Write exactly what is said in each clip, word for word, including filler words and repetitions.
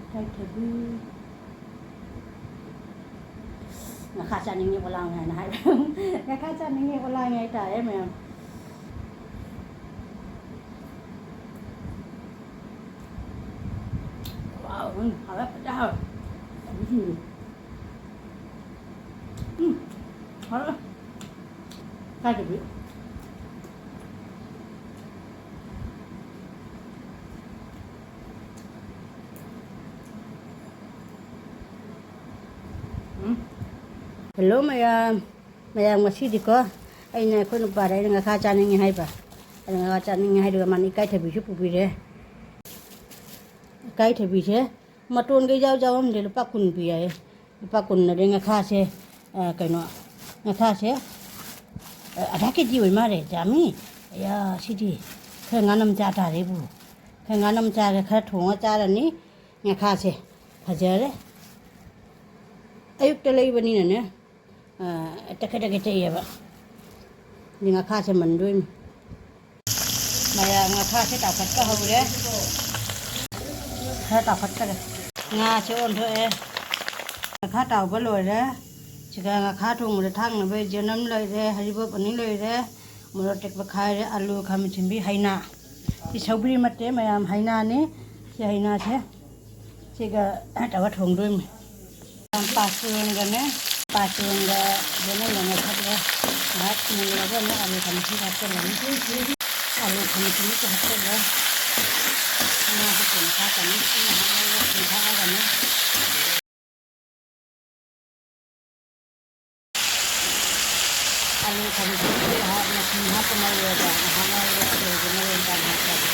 ꯏꯀꯥꯏꯊꯕꯤ꯫ ꯉꯥꯈꯥ ꯆꯥꯅꯤꯡꯉꯦ ꯑꯣꯂꯥꯡ ꯍꯥꯏꯅ ꯍꯥꯏꯕ꯫ ꯉꯥꯈꯥ ꯆꯥꯅꯤꯡꯉꯦ ꯑꯣꯂꯥꯡ ꯍꯥꯏꯇꯥꯔꯦ ꯃꯌꯥꯝ꯫ ꯋꯥꯎ, ꯎꯝ, ꯍꯥꯎꯋꯦ, ꯐꯖꯅ ꯍꯥꯎꯋꯦ꯫ ꯎꯝ, ꯎꯝ, ꯍꯥꯎꯋꯦ꯫ ꯏꯀꯥꯏꯊꯕꯤ꯫ ꯎꯝ꯫ ꯍꯜꯂꯣ ꯃꯌꯥꯝ, ꯃꯌꯥꯝ ꯉꯁꯤꯗꯤꯀꯣ, ꯑꯩꯅ ꯑꯩꯈꯣꯏ ꯅꯨꯄꯥꯗ ꯑꯩꯅ ꯉꯥꯈꯥ ꯆꯥꯅꯤꯡꯉꯤ ꯍꯥꯏꯕ, ꯑꯩꯅ ꯉꯥꯈꯥ ꯆꯥꯅꯤꯡꯉꯤ ꯍꯥꯏꯗꯨꯒ ꯃꯥꯅ ꯏꯀꯥꯏꯊꯕꯤꯁꯨ ꯄꯨꯕꯤꯔꯦ꯫ ꯏꯀꯥꯏꯊꯕꯤꯁꯦ ꯃꯇꯣꯟꯒ ꯏꯌꯥꯎ ꯌꯥꯎꯔꯝꯗꯦ, ꯂꯨꯄꯥ ꯀꯨꯟ ꯄꯤ ꯍꯥꯏꯌꯦ꯫ ꯂꯨꯄꯥ ꯀꯨꯟ ꯑꯗꯩ ꯉꯥꯈꯥꯁꯦ, ꯑ, ꯀꯩꯅꯣ, ꯉꯥꯈꯥꯁꯦ, ꯑ, ꯑꯙꯥ ꯀꯦ ꯖꯤ ꯑꯣꯏ ꯃꯥꯜꯂꯦ, ꯌꯥꯝꯃꯤ꯫ ꯑꯌꯥ, ꯁꯤꯗꯤ ꯈꯔ ꯉꯥꯅꯝ ꯆꯥ ꯇꯥꯔꯦꯕꯨ꯫ ꯈꯔ ꯉꯥꯅꯝ ꯆꯥꯒꯦ, ꯈꯔ ꯊꯣꯡꯉ ꯆꯥꯔꯅꯤ ꯉꯥꯈꯥꯁꯦ꯫ ꯐꯖꯔꯦ꯫ ꯑꯌꯨꯛꯇ ꯂꯩꯕꯅꯤꯅꯅꯦ, ꯑ, ꯇꯈꯠ ꯇꯈꯠ ꯇꯛꯑꯦꯕ꯫ ꯑꯗꯩ ꯉꯥꯈꯥꯁꯦ ꯃꯟꯗꯣꯏꯅꯤ꯫ ꯃꯌꯥꯝ ꯉꯥꯈꯥꯁꯦ ꯇꯥꯎꯈꯠꯄ ꯍꯧꯔꯦ꯫ ꯈꯔ ꯇꯥꯎꯈꯠꯈꯔꯦ꯫ ꯉꯥꯁꯦ ꯑꯣꯟꯊꯣꯛꯑꯦ꯫ ꯉꯥꯈꯥ ꯇꯥꯎꯕ ꯂꯣꯏꯔꯦ꯫ ꯁꯤꯒ ꯉꯥꯈꯥ ꯊꯣꯡꯕꯗ ꯊꯥꯛꯅꯕ ꯌꯦꯅꯝ ꯂꯩꯔꯦ, ꯍꯔꯤꯕꯣꯞ ꯑꯅꯤ ꯂꯩꯔꯦ, ꯃꯣꯔꯣꯛ ꯑꯇꯦꯛꯄ ꯈꯥꯏꯔꯦ, ꯑꯂꯨ, ꯈꯥꯃꯦꯟ ꯑꯁꯤꯟꯕꯤ, ꯍꯩꯅꯥ꯫ ꯁꯤ ꯁꯧꯒ꯭ꯔꯤ ꯅꯠꯇꯦ ꯃꯌꯥꯝ, ꯍꯩꯅꯥꯅꯤ꯫ ꯁꯤ ꯍꯩꯅꯥꯁꯦ ꯁꯤꯒ ꯇꯧꯔ ꯊꯣꯡꯗꯣꯏꯅꯤ꯫ ꯄꯥꯁꯣꯟꯒꯅꯦ, ꯄꯥꯁꯣꯟꯒ ꯌꯦꯅꯝꯒ ꯉꯧꯊꯣꯛꯑꯦ꯫ ꯉꯥꯏꯍꯥꯛ ꯃꯨꯜꯂꯒ ꯑꯃꯨꯛ ꯑꯂꯨ ꯈꯥꯃꯦꯟ ꯑꯁꯤꯟꯕ ꯍꯥꯞꯆꯤꯜꯂꯅꯤ꯫ ꯑꯂꯨ ꯈꯥꯃꯦꯟ ꯑꯁꯤꯟꯕꯁꯨ ꯍꯥꯞꯆꯤꯜꯂꯦ꯫ ꯉꯥꯁꯦ ꯀꯣꯟꯅ ꯊꯥꯛꯀꯅꯤ꯫ ꯏꯁꯤꯡ ꯉꯥꯏꯍꯥꯛ ꯂꯩꯔꯒ ꯊꯨꯝ ꯊꯥꯛꯑꯒꯅꯦ꯫ ꯑꯂꯨ ꯊꯝꯕꯁꯤꯗ ꯉꯥꯏꯍꯥꯛ ꯃꯆꯨꯝ ꯍꯥꯞꯄ ꯉꯧꯔꯦꯕ꯫ ꯉꯥꯏꯍꯥꯛ ꯉꯧꯔꯦ, ꯑꯂꯨꯗꯨ ꯃꯔꯣꯏ ꯃꯄꯥꯡ ꯍꯥꯞꯄꯒ꯫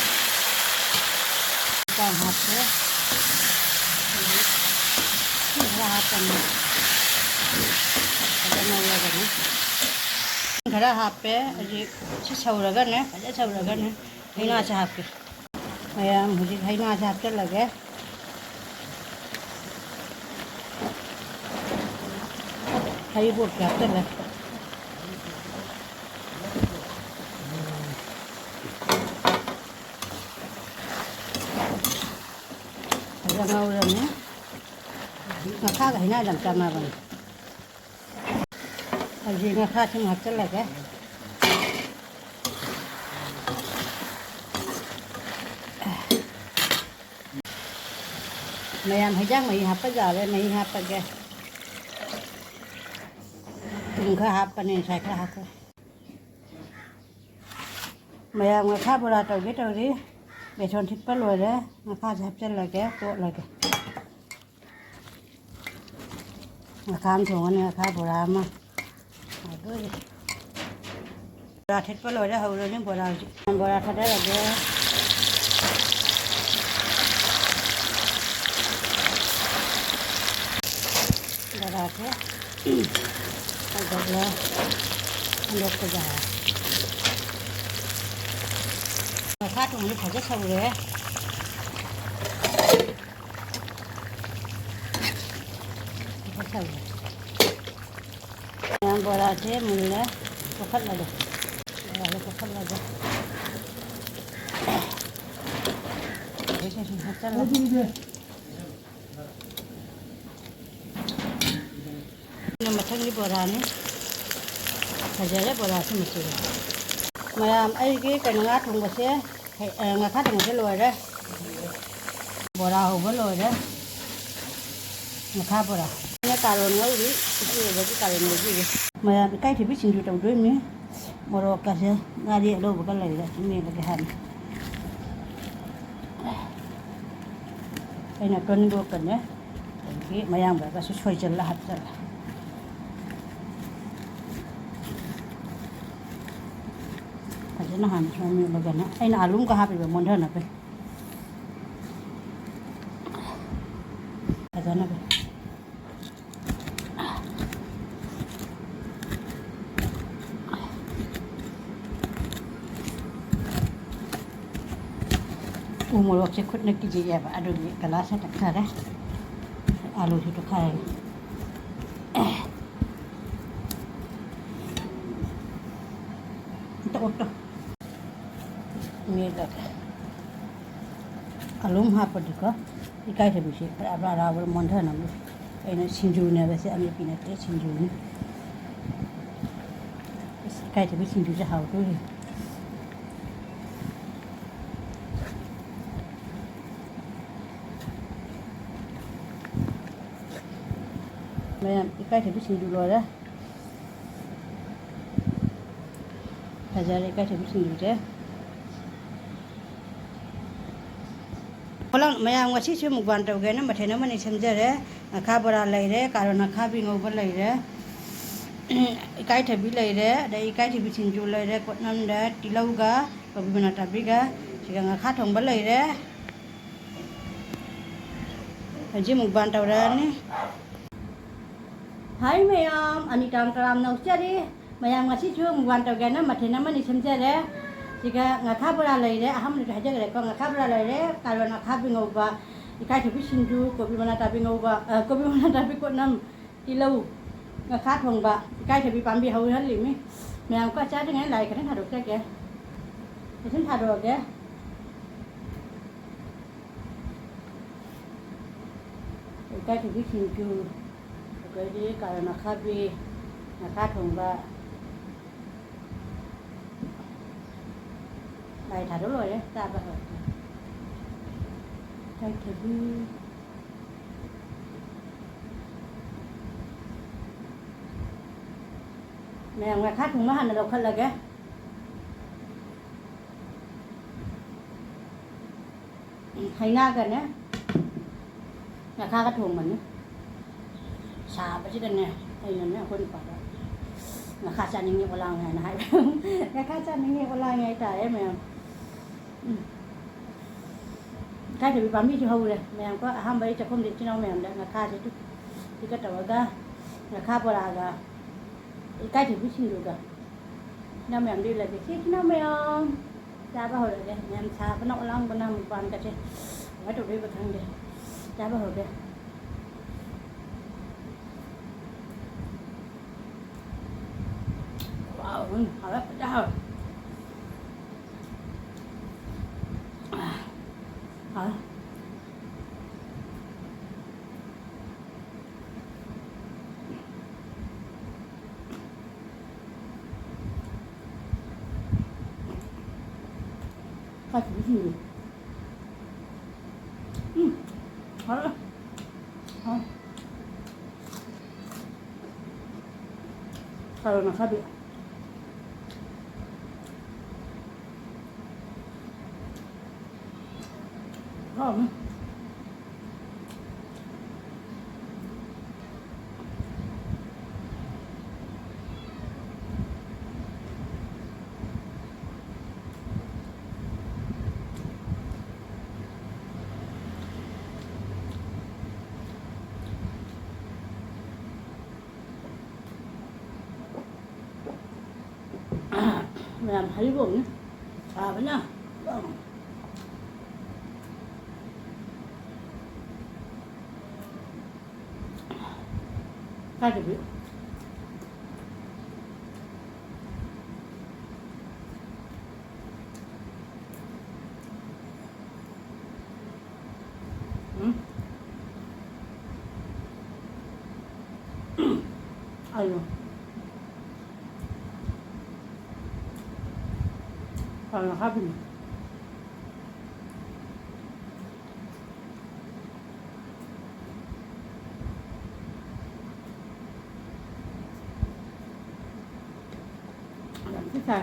ꯃꯄꯥꯡ ꯍꯥꯞꯄꯦ꯫ ꯍꯧꯖꯤꯛ ꯏꯁꯤꯡ ꯈꯔ ꯍꯥꯞꯄꯅꯤ꯫ ꯐꯖꯅ ꯉꯧꯔꯒꯅꯤ꯫ ꯏꯁꯤꯡ ꯈꯔ ꯍꯥꯞꯄꯦ꯫ ꯍꯧꯖꯤꯛ ꯁꯤ ꯁꯧꯔꯒꯅꯦ, ꯐꯖꯅ ꯁꯧꯔꯒꯅꯦ, ꯍꯩꯅꯥꯁꯦ ꯍꯥꯞꯀꯦ꯫ ꯃꯌꯥꯝ ꯍꯧꯖꯤꯛ ꯍꯩꯅꯥꯁꯦ ꯍꯥꯞꯆꯤꯜꯂꯒꯦ꯫ ꯍꯔꯤꯕꯣꯞꯁꯦ ꯍꯥꯞꯆꯤꯜꯂꯦ꯫ ꯉꯧꯔꯅꯤ꯫ ꯉꯥꯈꯥꯒ ꯍꯩꯅꯧꯒ ꯌꯥꯝ ꯆꯥꯟꯅꯕꯅꯤ꯫ ꯍꯧꯖꯤꯛ ꯉꯥꯈꯥꯁꯤꯃ ꯍꯥꯞꯆꯤꯜꯂꯒꯦ꯫ ꯃꯌꯥꯝ ꯍꯩꯖꯥꯡ ꯃꯍꯤ ꯍꯥꯞꯄ ꯌꯥꯔꯦ, ꯃꯍꯤ ꯍꯥꯞꯄꯒꯦ꯫ ꯊꯨꯝ ꯈꯔ ꯍꯥꯞꯄꯅꯤ, ꯉꯁꯥꯏ ꯈꯔ ꯍꯥꯞꯈ꯭ꯔꯦ꯫ ꯃꯌꯥꯝ ꯉꯥꯈꯥ ꯕꯣꯔꯥ ꯇꯧꯒꯦ ꯇꯧꯔꯤ꯫ ꯕꯦꯁꯣꯟ ꯊꯤꯠꯄ ꯂꯣꯏꯔꯦ꯫ ꯉꯥꯈꯥꯁꯦ ꯍꯥꯞꯆꯤꯜꯂꯒꯦ, ꯇꯣꯠꯂꯒꯦ꯫ ꯉꯥꯈꯥ ꯑꯃ ꯊꯣꯡꯉꯅꯤ, ꯉꯥꯈꯥ ꯕꯣꯔꯥ ꯑꯃ꯫ ꯑꯗꯨꯗꯤ ꯕꯣꯔꯥ ꯊꯤꯠꯄ ꯂꯣꯏꯔꯦ, ꯍꯧꯔꯅꯤ ꯕꯣꯔꯥ ꯍꯧꯖꯤꯛ꯫ ꯕꯣꯔꯥ ꯊꯥꯗꯔꯒꯦ꯫ ꯕꯣꯔꯥꯁꯦ ꯍꯧꯒꯠꯂꯦ꯫ ꯍꯟꯗꯣꯛꯄ ꯌꯥꯔꯦ꯫ ꯃꯈꯥ ꯊꯣꯡꯕꯁꯦ ꯐꯖ ꯁꯧꯔꯦ꯫ ꯐꯖ ꯁꯧꯔꯦ꯫ ꯃꯌꯥꯝ ꯕꯣꯔꯥꯁꯦ ꯃꯨꯜꯂꯦ꯫ ꯀꯣꯠꯈꯠꯂꯒꯦ꯫ ꯕꯣꯔꯥꯁꯦ ꯀꯣꯠꯈꯠꯂꯒꯦ꯫ ꯑꯗꯩ ꯁꯤ ꯁꯨꯝ ꯍꯥꯞꯆꯜꯂꯣ꯫ ꯃꯊꯪꯒꯤ ꯕꯣꯔꯥꯅꯤ꯫ ꯐꯖꯔꯦ ꯕꯣꯔꯥꯁꯤ ꯃꯆꯨ꯫ ꯃꯌꯥꯝ ꯑꯩꯒꯤ ꯀꯩꯅꯣ ꯉꯥ ꯊꯣꯡꯕꯁꯦ, ꯑ, ꯉꯥꯈꯥ ꯊꯣꯡꯕꯁꯦ ꯂꯣꯏꯔꯦ꯫ ꯕꯣꯔꯥ ꯍꯧꯕ ꯂꯣꯏꯔꯦ꯫ ꯉꯥꯈꯥ ꯕꯣꯔꯥ꯫ ꯑꯩꯅ ꯀꯥꯔꯣꯟ ꯉꯧꯔꯤ꯫ ꯏꯆꯦ ꯑꯣꯏꯕꯒꯤ ꯀꯥꯔꯣꯟ ꯉꯧꯕꯤꯔꯤ꯫ ꯃꯌꯥꯝ ꯏꯀꯥꯏꯊꯕꯤ ꯁꯤꯡꯖꯨ ꯇꯧꯗꯣꯏꯅꯤ꯫ ꯃꯣꯔꯣꯛꯀꯁꯦ ꯉꯥꯔꯤ ꯑꯂꯧꯕꯒ ꯂꯩꯔꯦ꯫ ꯁꯤ ꯃꯦꯠꯂꯒꯦ ꯍꯥꯟꯅ꯫ ꯑꯩꯅ ꯇꯣꯅꯤꯡꯀꯣꯛꯀꯅꯦ, ꯑꯗꯒꯤ ꯃꯌꯥꯡꯕꯒꯁꯨ ꯁꯣꯏꯖꯜꯂ ꯍꯥꯞꯆꯜꯂꯦ꯫ ꯐꯖꯅ ꯍꯥꯟꯅ ꯁꯨꯃꯥꯏꯅ ꯃꯦꯠꯂꯒꯅꯦ, ꯑꯩꯅ ꯑꯥꯂꯨ ꯑꯃꯒ ꯍꯥꯞꯄꯤꯕ ꯃꯣꯟꯊꯅꯕ꯫ ꯐꯖꯅꯕ꯫ ꯎ ꯃꯣꯔꯣꯛꯁꯦ ꯈꯨꯠꯅ ꯀꯤꯖꯩꯌꯦꯕ, ꯑꯗꯨꯒꯤ ꯒꯂꯥꯁꯇ ꯇꯛꯈꯥꯏꯔꯦ꯫ ꯑꯥꯂꯨꯁꯨ ꯇꯛꯈꯥꯏꯔꯦ꯫ ꯑꯝꯇ ꯑꯣꯠꯇꯣ꯫ ꯃꯦꯠꯂꯒꯦ꯫ ꯑꯂꯨ ꯑꯃ ꯍꯥꯞꯄꯗꯤꯀꯣ, ꯏꯀꯥꯏꯊꯕꯤꯁꯦ ꯐꯔꯥ ꯐꯔꯥ ꯂꯥꯎꯕꯗ ꯃꯣꯟꯊꯅꯕ꯫ ꯑꯩꯅ ꯁꯤꯡꯖꯨꯅꯦꯕ ꯁꯦ, ꯑꯃꯦꯠꯄꯤ ꯅꯠꯇꯦ, ꯁꯤꯡꯖꯨꯅꯤ꯫ ꯑꯁ, ꯏꯀꯥꯏꯊꯕꯤ ꯁꯤꯡꯖꯨꯁꯦ ꯍꯥꯎꯗꯣꯔꯤ꯫ ꯃꯌꯥꯝ, ꯏꯀꯥꯏꯊꯕꯤ ꯁꯤꯡꯖꯨ ꯂꯣꯏꯔꯦ꯫ ꯐꯖꯔꯦ ꯏꯀꯥꯏꯊꯕꯤ ꯁꯤꯡꯖꯨꯁꯦ꯫ ꯄꯣꯂꯥꯡ ꯃꯌꯥꯝ, ꯉꯁꯤꯁꯨ ꯃꯨꯛꯕꯥꯡ ꯇꯧꯒꯦꯅ ꯃꯊꯦꯜ ꯑꯃꯅꯤ ꯁꯦꯝꯖꯔꯦ꯫ ꯉꯥꯈꯥ ꯕꯣꯔꯥ ꯂꯩꯔꯦ, ꯀꯥꯔꯣꯠ ꯑꯈꯥꯕꯤ ꯉꯧꯕ ꯂꯩꯔꯦ, ꯏꯀꯥꯏꯊꯕꯤ ꯂꯩꯔꯦ, ꯑꯗꯩ ꯏꯀꯥꯏꯊꯕꯤ ꯁꯤꯡꯖꯨ ꯂꯩꯔꯦ, ꯀꯣꯠꯅꯝꯗ ꯇꯤꯜꯍꯧꯒ ꯀꯣꯕꯤ ꯃꯅꯥ ꯇꯥꯕꯤꯒ, ꯁꯤꯒ ꯉꯥꯈꯥ ꯊꯣꯡꯕ ꯂꯩꯔꯦ꯫ ꯍꯧꯖꯤꯛ ꯃꯨꯛꯕꯥꯡ ꯇꯧꯔꯛꯑꯅꯤ꯫ ꯍꯥꯏ ꯃꯌꯥꯝ, ꯑꯅꯤꯇꯥꯝ ꯇꯔꯥꯝꯅ ꯑꯣꯛꯆꯔꯤ꯫ ꯃꯌꯥꯝ, ꯉꯁꯤꯁꯨ ꯃꯨꯛꯕꯥꯡ ꯇꯧꯒꯦꯅ ꯃꯊꯦꯜ ꯑꯃꯅꯤ ꯁꯦꯝꯖꯔꯦ꯫ ꯁꯤꯒ ꯉꯥꯈꯥ ꯕꯣꯔꯥ ꯂꯩꯔꯦ, ꯑꯍꯥꯟꯕꯗꯁꯨ ꯍꯥꯏꯖꯈ꯭ꯔꯦꯀꯣ, ꯉꯥꯈꯥ ꯕꯣꯔꯥ ꯂꯩꯔꯦ, ꯀꯥꯔꯣꯠ ꯑꯈꯥꯕꯤ ꯉꯧꯕ, ꯏꯀꯥꯏꯊꯕꯤ ꯁꯤꯡꯖꯨ, ꯀꯣꯕꯤ ꯃꯅꯥ ꯇꯥꯕꯤ ꯉꯧꯕ, ꯑ, ꯀꯣꯕꯤ ꯃꯅꯥ ꯇꯥꯕꯤ ꯀꯣꯠꯅꯝ, ꯇꯤꯜꯍꯧ, ꯉꯥꯈꯥ ꯊꯣꯡꯕ, ꯏꯀꯥꯏꯊꯕꯤ ꯄꯥꯝꯕꯤ ꯍꯧꯍꯜꯂꯤꯃꯤ꯫ ꯃꯌꯥꯝ ꯀꯣ ꯆꯥꯗ꯭ꯔꯤꯉꯩ ꯂꯥꯏ ꯈꯤꯇꯪ ꯊꯥꯗꯣꯛꯆꯒꯦ꯫ ꯈꯤꯇꯪ ꯊꯥꯗꯣꯛꯑꯒꯦ꯫ ꯏꯀꯥꯏꯊꯕꯤ ꯁꯤꯡꯖꯨ, ꯑꯗꯩꯗꯤ ꯀꯥꯔꯣꯠ ꯑꯈꯥꯕꯤ, ꯉꯥꯈꯥ ꯊꯣꯡꯕ꯫ ꯂꯥꯏ ꯊꯥꯗꯣꯛ ꯂꯣꯏꯔꯦ, ꯆꯥꯕ ꯍꯧꯔꯒꯦ꯫ ꯏꯀꯥꯏꯊꯕꯤ꯫ ꯃꯌꯥꯝ, ꯉꯥꯈꯥ ꯊꯣꯡꯕ ꯍꯥꯟꯅ ꯂꯧꯈꯠꯂꯒꯦ꯫ ꯍꯩꯉꯥꯒꯅꯦ, ꯉꯥꯈꯥꯒ ꯊꯣꯡꯕꯅꯤ꯫ ꯁꯥꯕꯁꯤꯗꯅꯦ, ꯑꯩꯅꯅꯦ, ꯑꯩꯈꯣꯏ ꯅꯨꯄꯥꯗ, "ꯉꯥꯈꯥ ꯆꯥꯅꯤꯡꯉꯦ, ꯑꯣꯂꯥꯡꯉꯦ" ꯍꯥꯏꯅ ꯍꯥꯏꯕ꯫ "ꯉꯥꯈꯥ ꯆꯥꯅꯤꯡꯉꯦ, ꯑꯣꯂꯥꯡꯉꯦ" ꯍꯥꯏꯇꯥꯔꯦ, ꯃꯌꯥꯝ꯫ ꯎꯝ꯫ ꯏꯀꯥꯏꯊꯕꯤ ꯄꯥꯝꯕꯤꯁꯨ ꯍꯧꯔꯦ, ꯃꯌꯥꯝ꯫ ꯀꯣ ꯑꯍꯥꯟꯕ ꯑꯩ ꯆꯥꯛꯈꯨꯝꯗ ꯏꯆꯤꯟ ꯏꯅꯥꯎ ꯃꯌꯥꯝꯗ ꯉꯥꯈꯥꯁꯦ ꯇꯨ-, ꯁꯤꯒ ꯇꯧꯔꯒ, ꯉꯥꯈꯥ ꯕꯣꯔꯥꯒ, ꯏꯀꯥꯏꯊꯕꯤ ꯁꯤꯡꯖꯨꯒ꯫ ꯏꯅꯥꯎ ꯃꯌꯥꯝꯗꯤ ꯂꯩꯇꯦ꯫ ꯁꯤ ꯏꯅꯥꯎ ꯃꯌꯥꯝ ꯆꯥꯕ ꯍꯧꯔꯒꯦ꯫ ꯃꯌꯥꯝ ꯁꯥꯕꯅ ꯑꯣꯂꯥꯡꯕꯅ ꯃꯨꯛꯕꯥꯡꯒꯁꯦ ꯀꯃꯥꯏꯅ ꯇꯧꯗꯣꯏꯕ ꯈꯪꯗꯦ꯫ ꯆꯥꯕ ꯍꯧꯔꯒꯦ꯫ ꯋꯥꯎ, ꯎꯝ, ꯍꯥꯎꯔꯦ, ꯐꯖꯅ ꯍꯥꯎꯔꯦ꯫ ꯑꯥ, ꯍꯥꯎꯔꯦ꯫ ꯎꯝ꯫ ꯍꯥꯎꯔꯦ꯫ ꯍꯥꯎ꯫ ꯀꯥꯔꯣꯠ ꯑꯈꯥꯕꯤ꯫ ꯍꯥꯎꯅꯤ꯫ ꯃꯌꯥꯝ ꯍꯩꯕꯣꯡꯅꯤ꯫ ꯁꯥꯕꯅ꯫ ꯀꯥꯏꯗꯕꯤ꯫ ꯎꯝ꯫ ꯑꯂꯨ꯫ ꯀꯥꯔꯣꯠ ꯑꯈꯥꯕꯤꯅꯤ꯫ ꯌꯥꯝ ꯊꯤ ꯁꯥꯏ꯫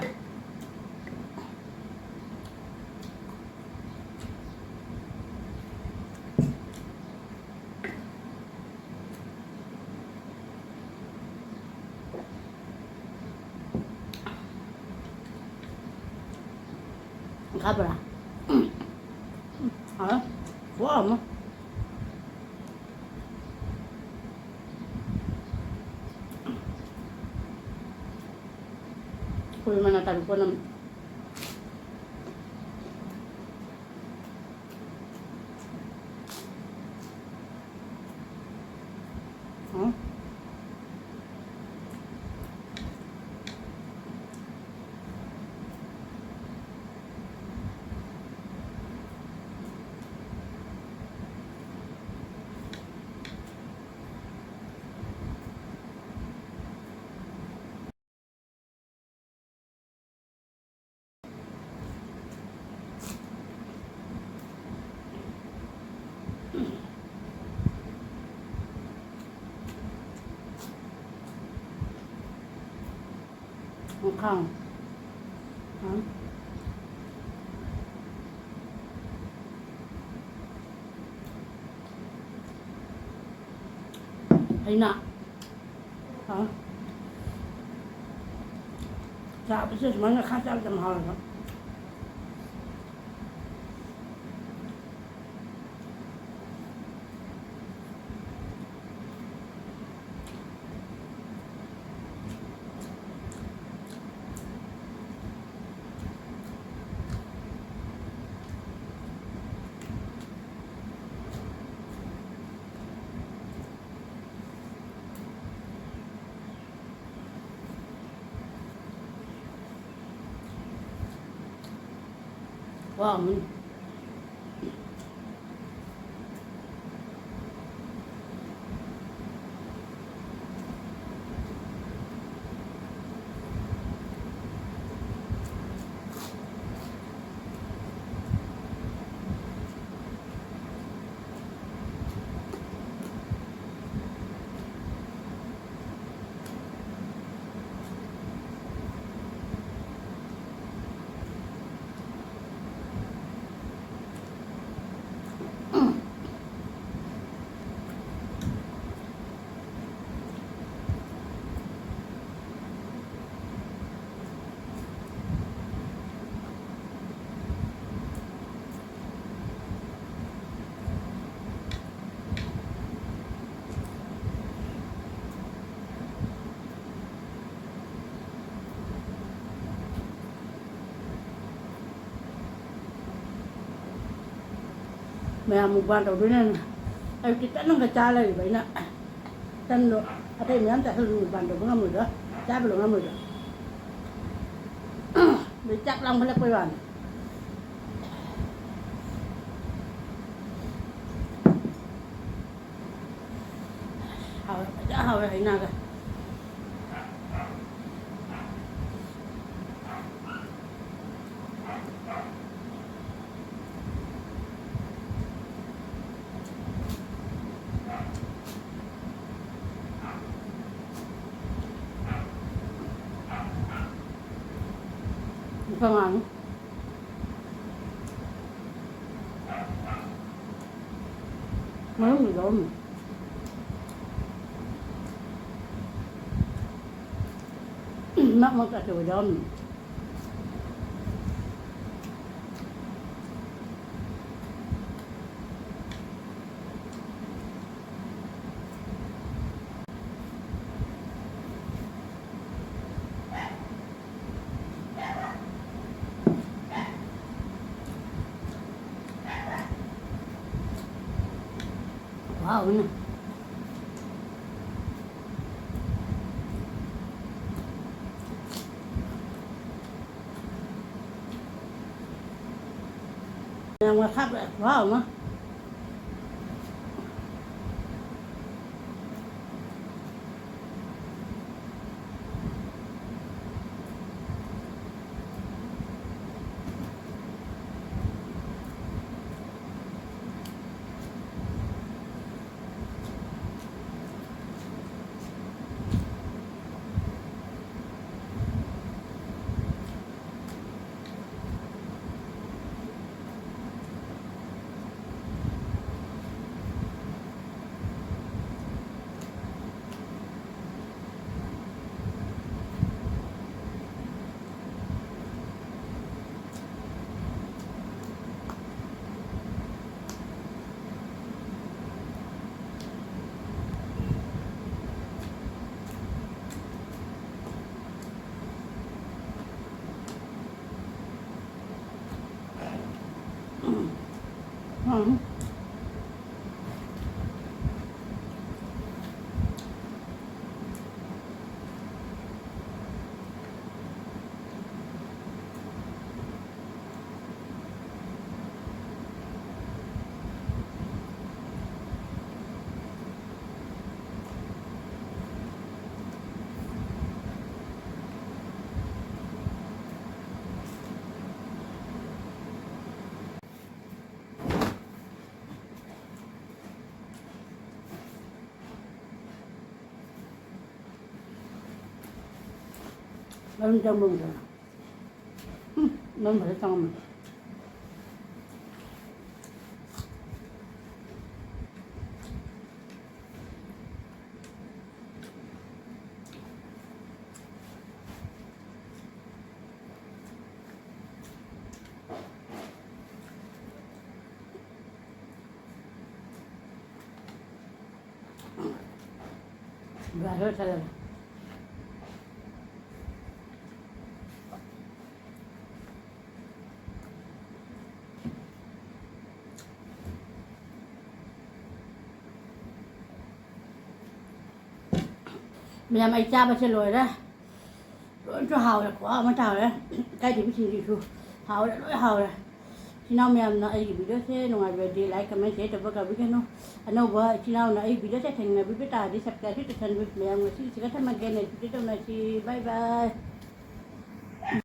ꯈꯥꯕ꯭ꯔꯥ? ꯎꯝ꯫ ꯍꯥꯎꯋꯦ꯫ ꯈꯨꯍꯥꯎ ꯑꯃ꯫ ꯀꯣꯕꯤ ꯃꯅꯥ ꯇꯥꯔꯨꯛ ꯀꯣꯟꯅ꯫ ꯎꯝ꯫ ꯍꯥꯎ꯫ ꯍꯥꯎ꯫ ꯍꯩꯅ꯫ ꯍꯥꯎ꯫ ꯆꯥꯕꯁꯦ ꯁꯨꯃꯥꯏꯅ ꯈꯥ ꯆꯥꯕꯁꯦ ꯌꯥꯝ ꯍꯥꯎꯋꯦꯕ꯫ ꯋꯥ꯫ ꯃꯌꯥꯝ ꯃꯨꯛꯕꯥꯡ ꯇꯧꯗꯣꯏꯅꯦꯅ ꯑꯌꯨꯛꯀꯤ ꯇꯟ ꯑꯃꯒ ꯆꯥ ꯂꯩꯔꯤꯕ ꯑꯩꯅ꯫ ꯇꯟꯗꯣ ꯑꯇꯩ ꯃꯌꯥꯝ ꯆꯥꯁꯤꯜꯂꯁꯨ ꯃꯨꯛꯕꯥꯡ ꯇꯧꯕ ꯉꯝꯃꯣꯏꯗꯣ, ꯆꯥꯕ ꯂꯣꯏ ꯉꯝꯃꯣꯏꯗꯣ꯫ ꯑꯗꯩ ꯆꯥꯛ ꯂꯥꯝꯈꯠꯂꯛꯄꯩ ꯋꯥꯅꯤ꯫ ꯍꯥꯎꯋꯦ, ꯐꯖꯅ ꯍꯥꯎꯋꯦ ꯍꯩꯅꯥꯒ꯫ ꯀꯅꯥꯅꯣ? ꯃꯅꯨꯡꯗ ꯂꯧꯔꯝꯃꯤ꯫ ꯃꯔꯛ ꯃꯔꯛꯇ ꯑꯆꯧꯕ ꯌꯥꯎꯔꯝꯃꯤ꯫ ꯍꯥꯎꯅ꯫ ꯌꯥꯝ ꯋꯥꯊꯥꯞ ꯈꯨꯍꯥꯎ ꯑꯃ꯫ ꯎꯝ꯫ ꯃꯔꯨꯝ ꯆꯪꯕꯝꯗꯣ꯫ ꯅꯪ ꯐꯖꯅ ꯆꯪꯉꯝꯃꯦ꯫ ꯒ꯭ꯌꯥꯁ ꯂꯣꯏ ꯊꯥꯗꯔꯦ꯫ ꯃꯌꯥꯝ, ꯑꯩ ꯆꯥꯕꯁꯦ ꯂꯣꯏꯔꯦ꯫ ꯂꯣꯏꯅꯁꯨ ꯍꯥꯎꯔꯦ, ꯈꯨꯍꯥꯎ ꯑꯃ ꯇꯥꯔꯦ꯫ ꯏꯀꯥꯏꯊꯤꯕꯤ ꯁꯤꯡꯖꯨꯁꯨ ꯍꯥꯎꯔꯦ, ꯂꯣꯏ ꯍꯥꯎꯔꯦ꯫ ꯏꯆꯤꯟ ꯏꯅꯥꯎ ꯃꯌꯥꯝꯅ ꯑꯩꯒꯤ video ꯁꯦ ꯅꯨꯡꯉꯥꯏꯕꯤꯔꯗꯤ like, comment, share ꯇꯧꯕ ꯀꯥꯎꯕꯤꯒꯅꯨ꯫ ꯑꯅꯧꯕ ꯏꯆꯤꯟ ꯏꯅꯥꯎꯅ ꯑꯩ video ꯁꯦ ꯊꯦꯡꯅꯕꯤꯕ ꯇꯥꯔꯗꯤ subscribe ꯁꯨ ꯇꯧꯁꯟꯕꯤꯌꯨ꯫ ꯃꯌꯥꯝ ꯉꯁꯤꯒꯤꯁꯤꯒ ꯊꯝꯃꯒꯦ, next video ꯇꯧꯅꯁꯤ꯫ Bye bye꯫